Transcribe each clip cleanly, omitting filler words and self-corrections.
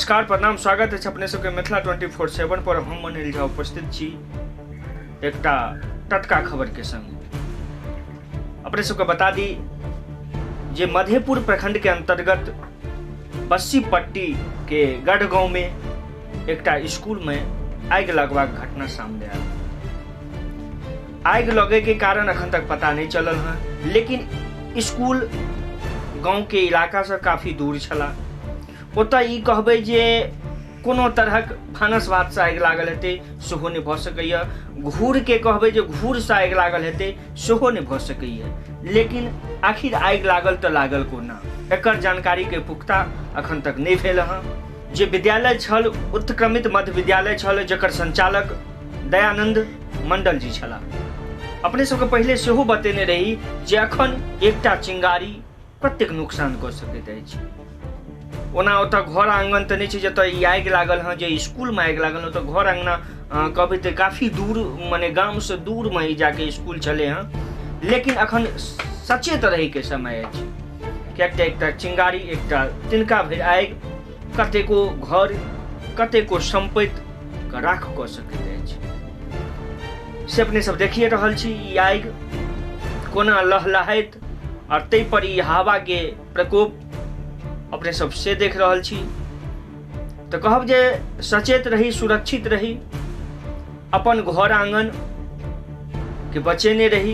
नमस्कार, प्रणाम, स्वागत अछि अपने सबके मिथिला 24/7 पर। हम अनिल झा उपस्थित छी एकटा टटका खबर के संग। अपने सबके बता दी जे मधेपुर प्रखंड के अंतर्गत बस्सी पट्टी के गढ़ गांव में एकटा स्कूल में आगि लगबाक घटना सामने आयल। आगि लगे के कारण अखन तक पता नहीं चलल है, लेकिन स्कूल गांव के इलाका से काफी दूर छला। ओतऽ ई कहबै जे कोनो तरहक भानस भातसँ आगि लागल हेतै सेहो नहि भऽ सकैए, घूरके कहबै जे घूरसँ आगि लागल हेतै सेहो नहि भऽ सकैए, लेकिन आखिर आगि लागल तऽ लागल कोना, एकर जानकारीके पुख्ता अखन तक नहि भेल हँ। जे विद्यालय छल उत्क्रमित मध्य विद्यालय छल, जकर संचालक दयानंद मंडल जी छलाह। अपने सबके पहिले सेहो बतेने रही जे अखन एकटा चिंगारी कतेक नुकसान कऽ सकैत अछि। ओना ओतऽ घर आङ्गन तऽ नहि छै जतऽ ई आगि लागल हँ, जे स्कूलमे आगि लागल ओतऽ घर अङ्गना कहबै तऽ काफी दूर, मने गामसँ दूरमे ई जाके स्कूल छलै हँ। लेकिन अखन सचेत रहैके समय अछि, किएक तऽ एकटा चिंगारी, एकटा तिनका भरि आगि कतेको घर, कतेको सम्पत्तिके राख कऽ सकैत अछि। से अपने सब देखिए रहल छी ई आगि कोना लहलहाइत, और ताहि पर ई हवा के प्रकोप अपने सब से देख रहल छी। तऽ कहब जे सचेत रही, सुरक्षित रही, अपन घर आंगन के बचेने रही।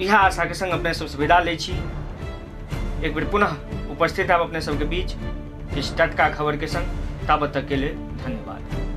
इएह आशा के संग अपने सबसे विदा लै छी। एक बेर पुनः उपस्थित आब अपने सबके बीच किछु टटका खबर के संग। ताबत तक के लेल धन्यवाद।